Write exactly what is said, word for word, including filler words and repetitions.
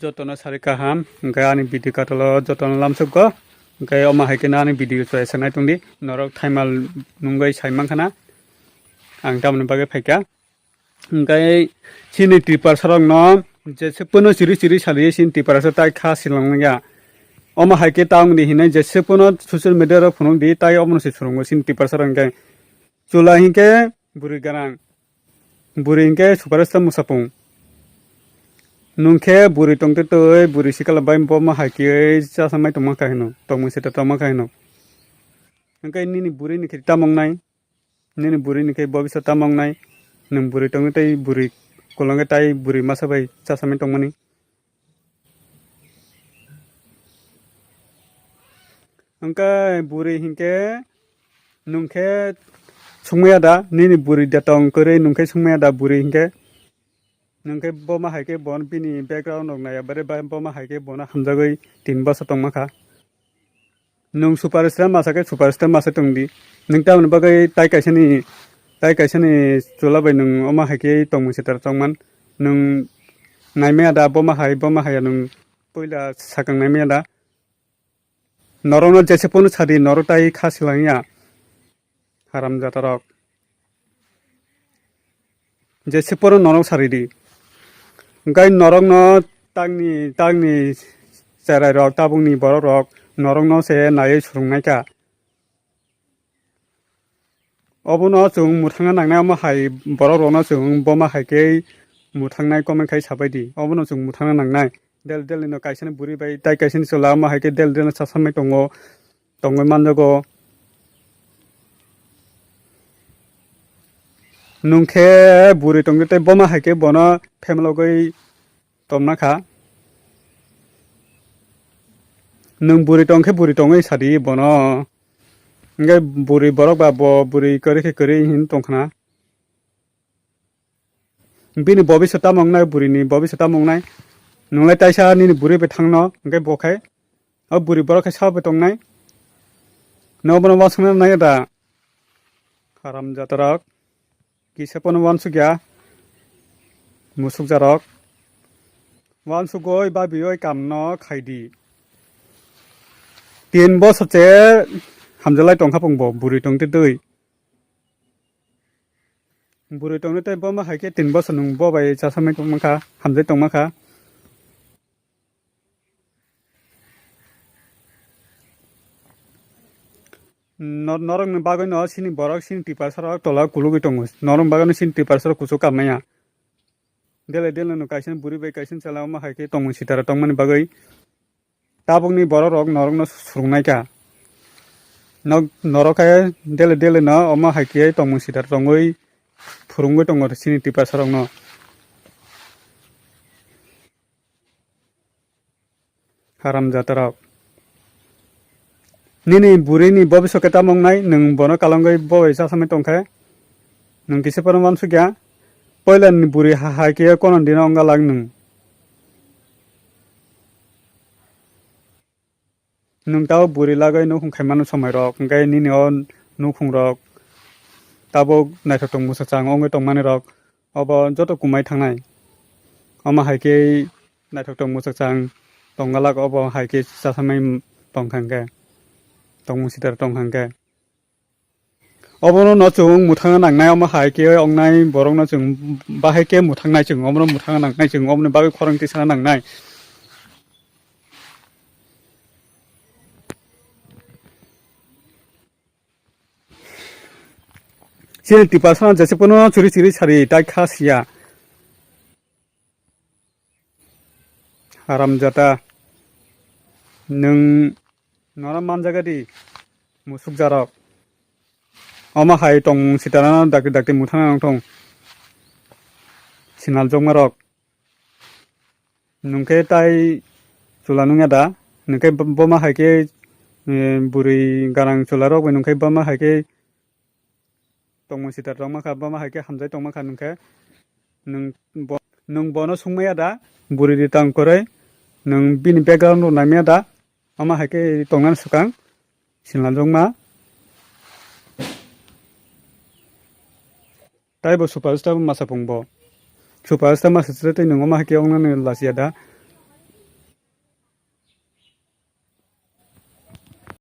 Jotono sari kaham, hwnkhe ani video katalo jotono lamsukgo, hwnkhe omo hai khe ani video chwrai sanai tongdi, norok thaimal nungwi sai mankha na, ang tamoni bagwi phaikha. Hwnkhe chini Tiprasarokno jese pono chiri chiri saliye chini Tiprasa tai kha silangya. Omo hai khe ta wngdi hinwi jese pono social media rok phunukdi tai omono se surungo chini Tiprasarok hwnkhe. Chwla hinkhe bwrwi gwnang. Bwrwi hinkhe superstar mwsapung. Nwngkhe bwrwi tongtwi twi bwrwi sikala bai bo ma hai khe chasamai tongma kha hino, tongmung sita tongma kha hino. Nwngkhe nini bwrwini khe tamo wngnai, nini bwrwini khe bobisa tamo wngnai, nwng bwrwi tongtwi tei bwrwi kolongkhe tai bwrwi masa bai chasamai tongmani. Hwnkhe bwrwi hinkhe nwngkhe sungmaya da, nini bwrwi da tong kwrwi nwngkhe sungmaya da bwrwi hinkhe. Nwngkhe bo ma hai khe bo bini background rok naiya bare ba bo ma hai khe bono hamjagwi tin bosor tongma kha. Nwng superstar masa khe superstar masa tongdi. Nwng tamoni bagwi tai kaisani, tai kaisani chwla bai nwng omo hai khe tongmung sita tongman. Nwng naimaya da bo ma hai, bo ma haya nwng puila sakang naimaya da. Norokno jese pono sadi norok tai kha silangya. Haram jatarok. Jese pono norok saridi. Hwnkhe norokno tangni, tangni cherai rok, tabukni borok rok norokno se naiwi surungnai kha. Obono chwng mwthangna nangnai, omo hai borok rokno chwng boma hai khe mwthangnai comment khai sabaidi. Obono chwng mwthangna nangnai. Del del no kaisani bwrwi bai tai kaisani chwla omo hai khe del del no chasamai tongo, tongwi manjago. Nwng khe bwrwi tongdi tei boma hai khe bono phemelogwi tongna kha. Nwng bwrwi tong khe bwrwi tongwi sadi bono. Hwnkhe bwrwi borok ba bo bwrwi kwrwi khe kwrwi hin tongkhna. Bini bobisa tamo wngnai, bwrwini bobisa tamo wngnai. Nwng lai taisa nini bwrwi bai thangno, hwnkhe bo khe o bwrwi borok khe sabo tongnai. Nobono uansukna nai da. Haram jatarok. Kisa pono uansukya. Musukjarok. Uansugwi babioi kamno khaidi. Tin bosor se hamjalai tongkha pungbo bwrwi tongtwi twi. Bwrwi tongtwi twi boma hai khe tin bosor nwng bo bai chasamai tongma kha, hamjai tongma kha. Nor-, norokni bagwino chini borok chini tiprasarok tola kulugwi tongo. Norokni bagwino chini tiprasarok kuchuk kamaya. Dele dele no kaisa bwrwi bai kaisa chwla omo hai khe tongmung sitara tongmani bagwi tabukni borok rok norokno surungnai kha. Nok norok khe dele dele no omo hai khe tongmung sitara tongwi phurungwi tongo chini tiprasarokno. Haram jatarok. Nini bwrwini bobisok khe tamo wngnai, nwng bono kalangwi bo bai chasamai tongkhe. Nwng kisa phano uansukya. Poilani bwrwi ha-, hai khe kono dino wngkha lang nwng. Nwng tabuk bwrwi lagwi nukhung khaimano somoirok, hwnkhe nini o nukhungrok tabuk naithotok mwsachang wngwi tongmanirok obo joto kumai thangnai. Omo hai khe naithotok mwsachang tonggalak obo hai khe chasamai tongkha hwnkhe, tongmung sitaro tongkha hwnkhe. Obono no chwng mwthangna nangnai, omo hai khe wngnai borokno chwng bahai khe mwthangnai, chwng omono mwthangna nangnai, chwng omoni bagwi khorang tisana nangnai. Chini tiprasano jese pono churi churi sari tai kha siya. Haram jata. Nwng nono manjaga di. Musuk jarok. Omo hai tong sitarano dakti dakti muthana nang thong. Sinal jokmarok. Nwng khe tai chwla nungya da? Nwng khe bo-, boma hai khe, eh, bwrwi ganang chwlarok bai nwng khe boma hai khe tongmung sita tongma kha, boma hai khe hamjai tongma kha nwng khe. Nwng bo-, nwng bono sungmaya da? Bwrwi ri tang kwrwi. Nwng bini background rok naimaya da? Omo hai khe tongnani swkang sinal jokma. Taibo superstar masa pungbo. Superstar masa se tei nwng omo hai khe wngnani lachiya da?